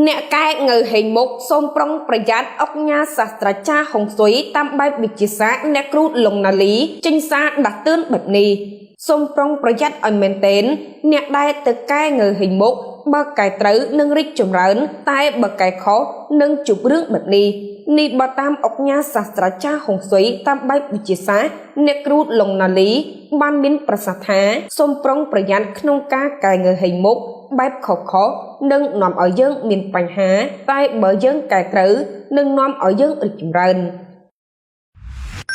អ្នកកែងើហេងមុខសូមប្រុងប្រយ័ត្នអុកញ៉ាសាស្ត្រាចារ្យហុងស៊ុយតាមបែបវិទ្យាសាស្ត្រអ្នកគ្រូលងណាលីចេញសារដាស់តឿនបែបនេះសូមប្រុងប្រយ័ត្នឲ្យមែនទែនអ្នកដែលទៅកែងើហេងមុខបើកែត្រូវនឹងរីកចម្រើន តែបើកែខុសនឹងជួបរឿងបែបនេះនេះបើតាមអុកញ៉ាសាស្ត្រាចារ្យហុងស៊ុយតាមបែបវិទ្យាសាស្ត្រអ្នកគ្រូលងណាលីបានមានប្រសាសន៍ថាសូមប្រុងប្រយ័ត្នក្នុងការកែងើហេងមុខបែបខុសៗនឹងនាំឲ្យយើងមានបញ្ហា តែបើយើងកែត្រូវនឹងនាំឲ្យយើងរីកចម្រើន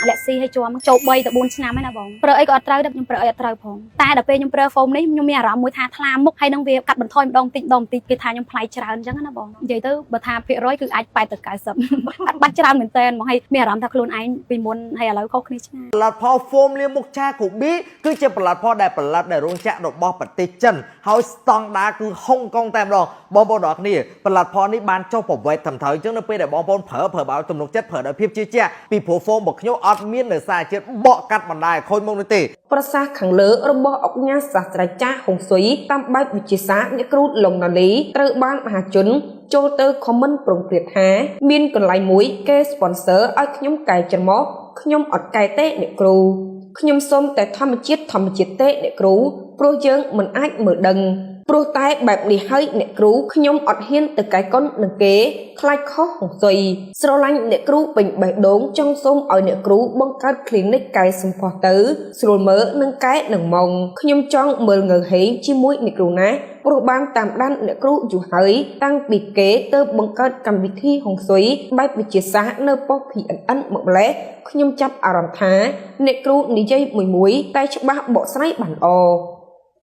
លាក់ស៊ីឲ្យជាប់ចូល3ទៅ4ឆ្នាំហើយណាបងប្រើអីក៏អត់ត្រូវដែរខ្ញុំប្រើអីអត់ត្រូវផងតែដល់ពេលខ្ញុំប្រើ foam នេះខ្ញុំមានអារម្មណ៍មួយថាថ្លាមុខហើយនឹងវាកាត់បន្ថយម្ដងតិចម្ដងតិចគេថាខ្ញុំប្លែកច្រើនអញ្ចឹងណាបងនិយាយទៅបើថាភាគរយគឺអាច8ទៅ90អត់បាត់ច្រើនមែនតើហ្មងហើយមានអារម្មណ៍ថាខ្លួនឯងពីមុនហើយឥឡូវខុសគ្នាឆ្ងាយ ផលិតផល foam លាងមុខឆាកូប៊ីគឺជាផលិតផលដែលផលិតដោយរោងចក្ររបស់ប្រទេសចិនហើយស្តង់ដារគឺហុងកុងតែម្ដងបងប្អូនទាំងអស់គ្នាផលិតផលនេះបានចុះប្រវេទត្រឹមត្រូវអញ្ចឹងនៅពេលដែលបងប្អូនប្រើប្រើបើទំនុកចិត្តប្រើដោយភាពជឿជាក់ពីព្រោះ foam របស់ខ្ញុំអត់មាននៅសារជាតិបកកាត់បណ្ដាយឲ្យខូចមុខនោះទេ ប្រសាសន៍ខាងលើរបស់អុកញ៉ាសាស្ត្រាចារ្យហុងស៊ុយតាមបែបវិទ្យាសាស្ត្រអ្នកគ្រូលងណាលីត្រូវបានមហាជនចូលទៅខមមិនប្រងព្រាតថា មានកន្លែងមួយគេ sponsor ឲ្យខ្ញុំកែច្រមុះខ្ញុំអត់កែទេអ្នកគ្រូខ្ញុំសូមតែធម្មជាតិធម្មជាតិទេអ្នកគ្រូព្រោះយើងមិនអាចមើលដឹងព្រោះតែបែបនេះហើយអ្នកគ្រូខ្ញុំអត់ហ៊ានទៅកែកុននឹងគេខ្លាចខុសហុងស៊ុយស្រឡាញ់អ្នកគ្រូពេញបេះដូងចង់សូមឲ្យអ្នកគ្រូបង្កើត clinic កែសម្ផស្សទៅស្រួលមើលនិងកែនឹងម៉ងខ្ញុំចង់មើលងើហេងជាមួយអ្នកគ្រូណាព្រោះបានតាមដានអ្នកគ្រូយូរហើយតាំងពីគេទៅបង្កើតកម្មវិធីហុងស៊ុយបែបវិទ្យាសាស្ត្រនៅប៉ុស្តិ៍ PNN មកម្លេះខ្ញុំចាប់អារម្មណ៍ថាអ្នកគ្រូនិយាយមួយមួយតែច្បាស់បកស្រាយបានល្អ។